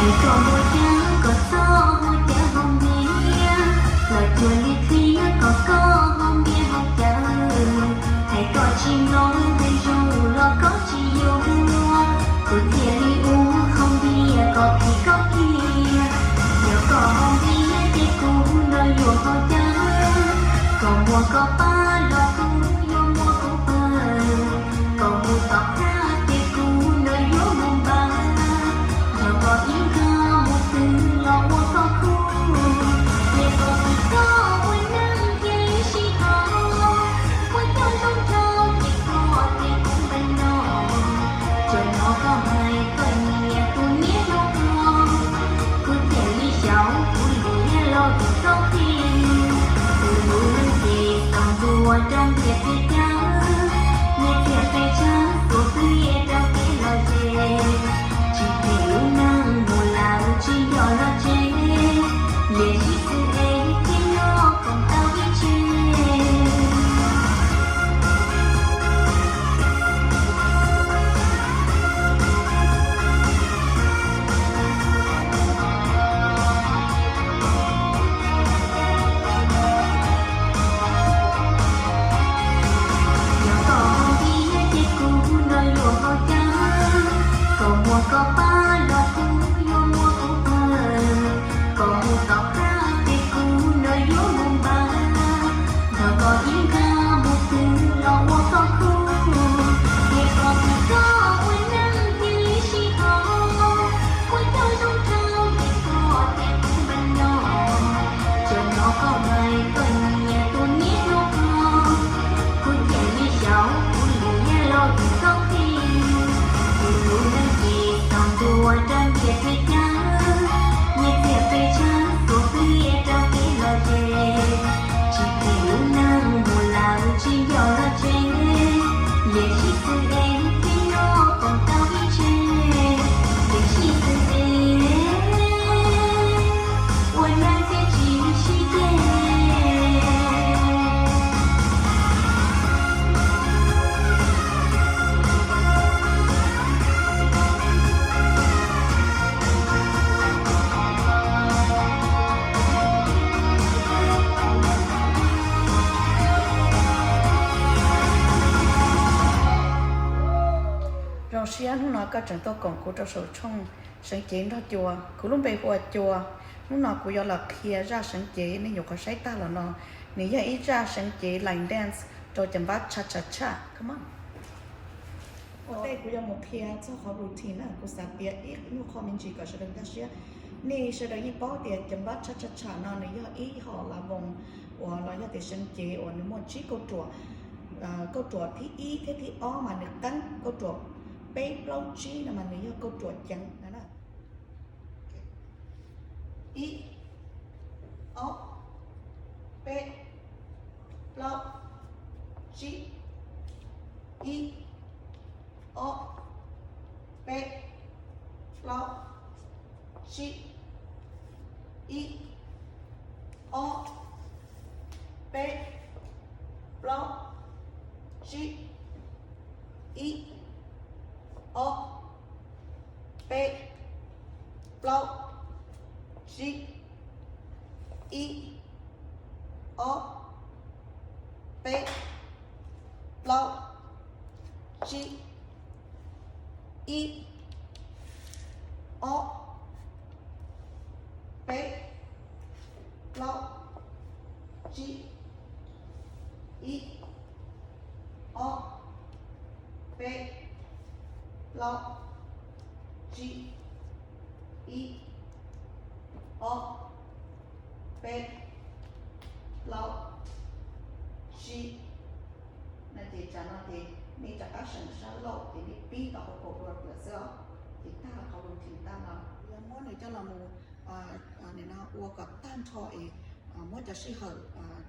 Hais koj npua cawv kom txhob ua cawv haus npias, los cuag li qhia kom koj haus npias haus cawv. Hais koj tsis mloog nqi zog los koj tsis yuav, kuv thiaj li ua haus npias kom phim koj kiag. Yog koj haus npias ces kuv nrog yuav haus cawv, koj muab koj pab los kuv yuav muab kuv pawg, koj mus tom qab ces kuv nrog yuav mus npaj. Yog koj ib nkag mus twg los ua koj khub, niam koj tsis txhob ua neej cia li sib hos, ua cov zoo rau ces koj tias kuv npaj no. Tsuas hnov koj hais koj nyiam tus niam hluas, kuv thiaj li xyaum kuv liam los tus txob qhia. Kuv lub neej ces tau ntua rau ntiaj teb cawv, nyias txiag pes tsawg xuas pliaj rau kev lom zem. Tsis phem lub neej mus lawm tsis nco los tsev, liam sib xws es thiaj nyob koom tau ib tse. Yog koj haus npias ces kuv nrog yuav haus cawv, koj muab koj pab los kuv yuav muab kuv pawg, koj mus tom qab ces kuv nrog yuav mus npaj. Yog koj ib nkag mus twg los ua koj khub, niam koj tsis txhob ua neej cia li sib hos, ua cov zoo rau ces koj tias kuv npaj no. Tsuas hnov koj hais koj nyiam tus niam hluas, kuv thiaj li xyaum kuv liam los tus txob qhia. Kuv lub neej ces tau ntua rau ntiaj teb cawv, nyias txiag pes tsawg xuas pliaj rau kev lom zem. Tsis phem lub neej mus lawm tsis nco los tsev, liam sib xws es thiaj nyob koom tau ib tse. Liam sib xws es ua neej thiaj tsis sib ceg. Zoo siab hnub no koj tseem tuaj koom kuv rau saum tshooj Seev Cev Nrog Cua. Kuv lub npe hu ua Cua. Hnub no kuv yuav los qhia zaj seev cev nej nyuam qhuav saib tag los no. Nws yog ib zaj seev cev line dance rau cov npab cha cha cha. Come on. Ua ntej kuv yuav mus qhia txog qhov routine na, kuv xav piav ib nyuag qho me ntsis kom sawv daws nkag siab. Nej sawv daws yeej paub tias cov npab cha cha cha no nws yog ib hom las voos uas los yog tias seev cev uas nws muaj tsib kauj ruam. Kauj ruam thib ib thiab thib ob mas nws qeeb, kauj ruam peb plaub tsib no mas nws yog kauj ruam ceev na. Ib, ob, peb, plaub, tsib. Ib, ob, peb, plaub, tsib. Ib, ob, peb, plaub, tsib. Ib, ob, peb, plaub, tsib. Ib, ob, peb, plaub, tsib. Ib, ob, peb, plaub, tsib. Ib, ob, peb, plaub, tsib. Ib, ob, peb, plaub, tsib. No ces tsam no ces nej rov qab seem sab laug ces nej pib tau hauv paus dua lawm xwb os. Ces tag qhov routine tag no, yog muab nws coj los mus ua kom tag nrho es muab cov sij hawm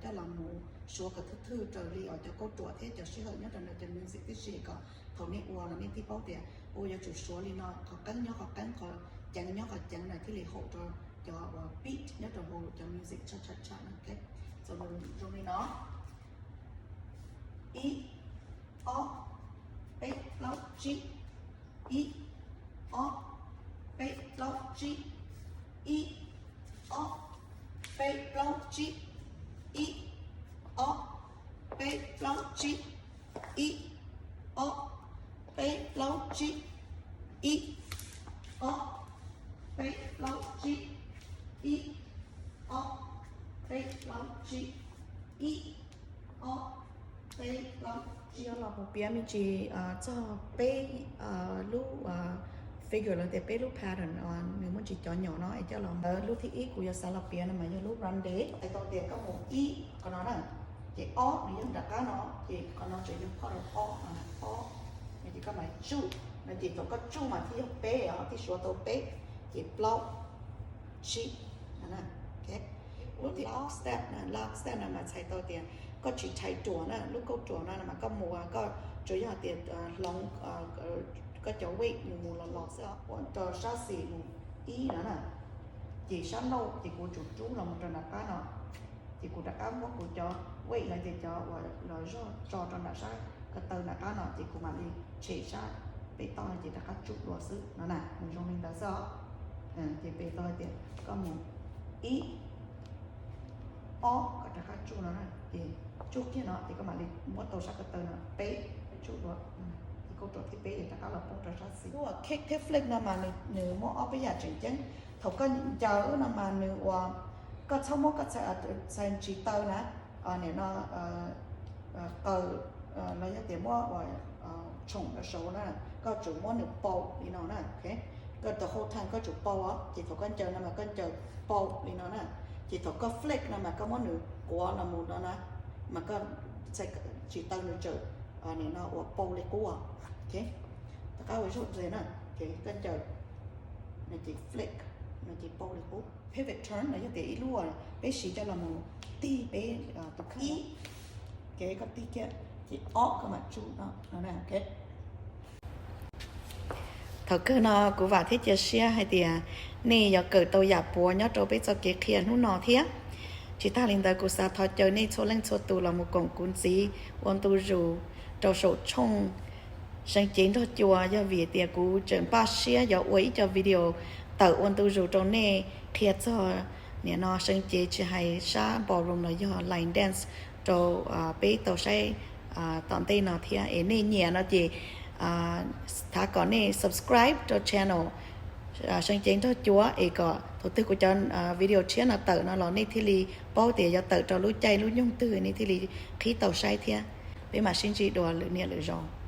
coj los mus suav kom thwj thwj raws li os cov kauj ruam thiab cov sij hawm nyob rau ntawm cov music tib si kom thaum nej ua los nej thiaj paub tias ua yuav tsum suav li no, qhov qeeb nyob qhov qeeb, qhov ceev nyob qhov ceev na thiaj li haum rau cov uas beat nyob rau hauv cov music cha cha cha no. Txaus zoo li no. Ib, ob, peb, plaub, tsib. Ib, ob, peb, plaub tsib, ib, ob, peb plaub tsib, ib, ob, peb plaub tsib, ib, ob, peb plaub tsib, ib, ob, peb plaub tsib, ib, ob, peb plaub tsib, ib, ob, peb plaub tsib. Los mus piav me ntsis txog peb lub figure los tias peb lub pattern, nws muaj ntsis cov nyom no es coj los. Lub thib ib kuv yuav xav los piav no mas yog lub round shape. Hais tau tias koj mus ib qhov no na, ces ob nws yog nram qab no, ces qhov no tseem yog part of ob, ob, no ces koj mam tsuj no, ces thaum koj tsuj mas thiaj yog peb os, thiaj suav tau peb, ces plaub, tsib. Lub thib ob step, last step no mas txhais tau tias koj tsis thais ruam na, lub kauj ruam no mas koj mus koj tsuas yog tias hloov koj cov weight mus mus los los xwb, ua rau sab xis mus ib no na, ces sab laug ces kuv tsum rub los mus rau nram qab no, ces kuv rov qab muab kuv cov weight los tias cov uas los zog tso rau nram sab ko taw nram qab no, ces kuv mam li tshem sab pem toj no ces rov qab tsuj dua xwb no na, nws zoo li ntawd xwb os. Ces pem tau hais tias koj mus ib, ob, koj rov qab tsuj no na, ces tsuj kiag no ces koj mam li muab tau sab ko taw no peb, tsuj dua, ces kauj ruam thib peb ces rov qab los poob rau sab xis. Lub kick thiab flick no mas nws muaj ob peb yam tseem ceeb. Thaum koj ncaws no mas nws ua, koj txhob muab koj txhais ntsis taw na, nim no qaws los yog tias muab ua tshoom rau saud na, koj tsum muab nws pau li no na. Koj the whole time koj tsum pau os, ces thaum koj ncaws no mas koj ncaws pau li no na, ces thaum koj flick no mas koj muab nws quav los mus no na, mas koj txhais ntsis taw nws txawm nim no ua pau li qub os. Rov qab ua zaug ntxiv na, koj ncaws no ces flick no ces pau li qub. Pivot turn no yog tias ib lub peb siv coj los mus tig peb tus kheej, koj tig kiag ces ob koj mam tsuj no. Thaum kawg no kuv vam thiab cia siab hais tias nej yuav kawm tau yam puav nyob rau peb txoj kev qhia hnub no thiab. Tsis tas li ntawd kuv xav thov caw nej txhua leej txhua tus los mus koom kuv ntxiv ua ntu zus rau saum tshooj See Cev Nrog Cua, yog vim tias kuv tseem npaj siab yuav ua ib co video tawm ua ntu zus rau nej qhia txog nim no see cev tsis hais sab ballroom los yog line dance rau peb tau saib tom ntej no thiab. Es nej nyiam no ces thov kom nej subscribe rau channel See Cev Nrog Cua es kom thaum twg kuv cov video tshiab no tawm no los nej thiaj li paub tias yuav tawm rau lub caij lub nyoog twg nej thiaj li qhib tau saib thiab. Peb mam sib ntsib dua lwm niaj lwm zaus.